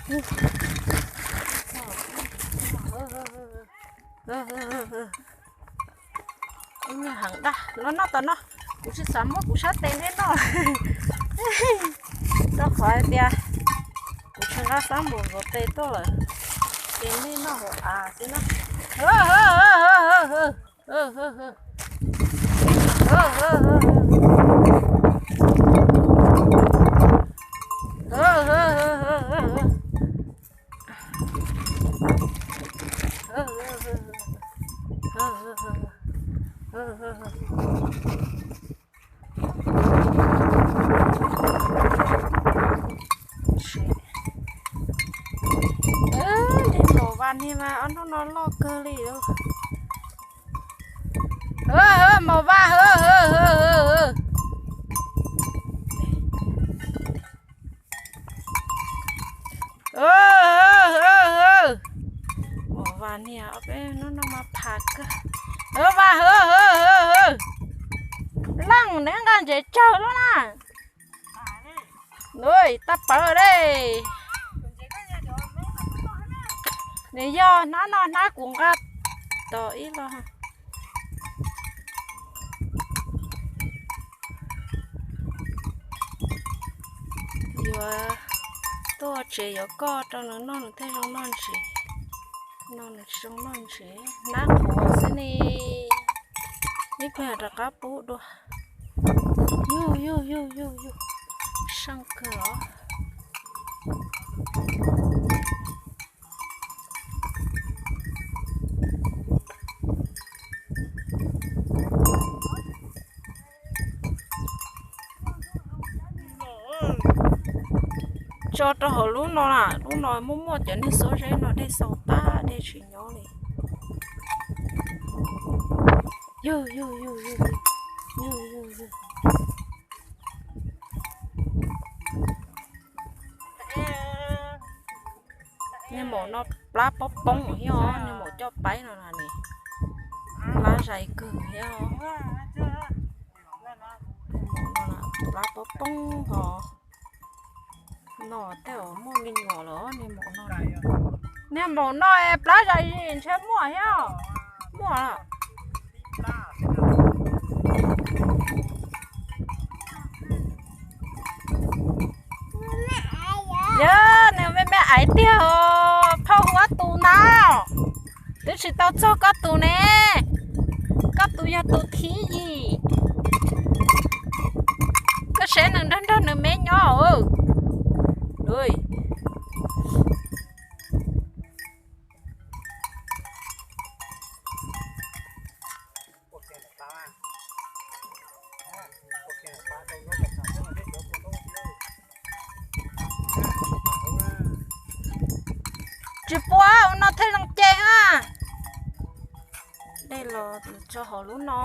Heev daj, los noj tom no. Kuv tsis xav muab kuv sab tes nej noj, rau qhov hais tias kuv tsis nqa xab npum ntxuav tes tuaj lawm, ces nej noj hauv av xwb na. Li maum vas niag mas ob hnub no loj kawg li. Maum vas, maum vas niag ob peb hnub no mas phas kawg. Vas, leej neb nqa ntsev tsawg lub na. Tab pawv dej. Nws yog hnab no hnab kuv nqa tom ib lo. Yuav tuaj tsev yuav koj rau nws noj nws thiaj zoo noj ntsev. No nws tsis zoo noj ntsev, hnab qhuav xwb ne. Ib pliag rov qab pub dua. Yug yug yug yug yug, seej kawg os. Tso rau hauv lub no na, lub no muaj muaj cov niag xuab zeb no dej xaus tag dej tsis nyob li. Yug yug yug yug yug yug yug. Niag maum no plab poob poob thiab os, niag maum coj paib no na ne. Plab zais kawg thiab os. Plab poob poob hos. No tej zaum muaj me nyuam lawm niag maum no. Niag maum no plab zais zis ntshe muaj thiab. Muaj. Yog nws me me aiv tiag os, phauj hu ob tus ntag. Twb tsis tau txog koj tus ne, koj tus yog tus thib yim. Koj saib nws nrog nrog nws me nyob. Tsis pua, ua no thiaj zoo ce na. Dej los tso hauv lub no,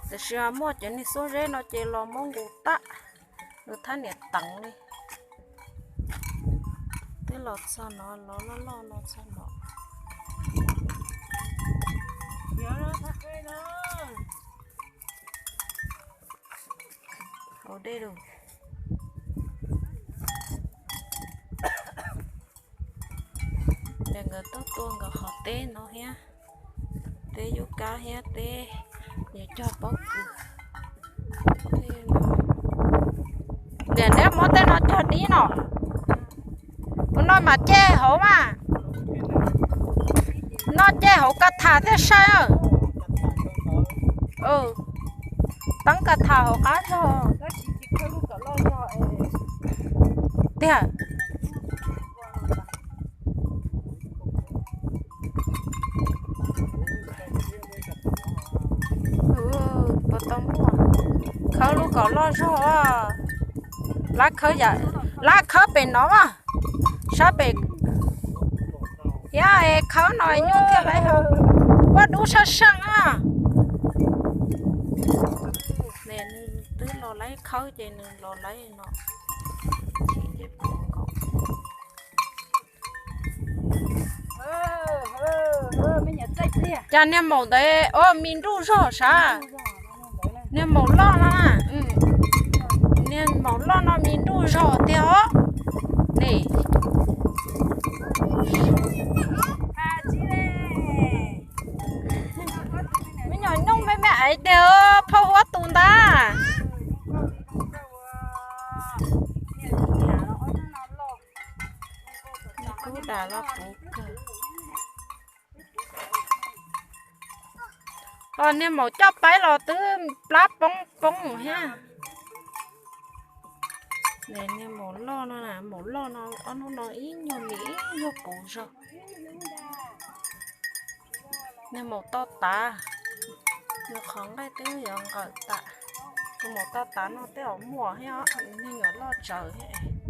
tiam sis muaj cov niag xuab zeb no ces los muab nqus tag, nws thab niam teev li. Twb los txog no, los loj loj no txog no. Hauv dej lawm. Nkawd tuaj tua nkawd qhov teb no thiab, teb yub kab thiab teb yuav cog pob kws. Niam, neb muab tej no cog dib no. Tus no mas ce hauv mas, no ce hauv ka tham thiaj sai. Teeb ka tham hauv qab zog tiag. Puas tau muaj? Khawb lub kaum loj zog. Lab khawb, lab khawb pem no mas, sab pem. Yog es khawb no nyuaj thiaj laiv, kuj dub sab seej na. Nws twb los laiv khawb ces nws los laiv no. Cas niag maum ntawd, o, me nruj zog sav. Niag maum loj no, niag maum loj no me nruj zog tiag os. Ne, tas los puv kawg. Ho niag maum coj paib los twb plab poob poob thiab. Niag maum loj no, maum loj no ob hnub no ib nyuag mis ib nyuag puv zog. Niag maum toj tav, nws qhov nqaij twb yuav nqawm tas. Tus maum toj tav no tej zaum muaj thiab, niag nyuam loj tsawv thiab.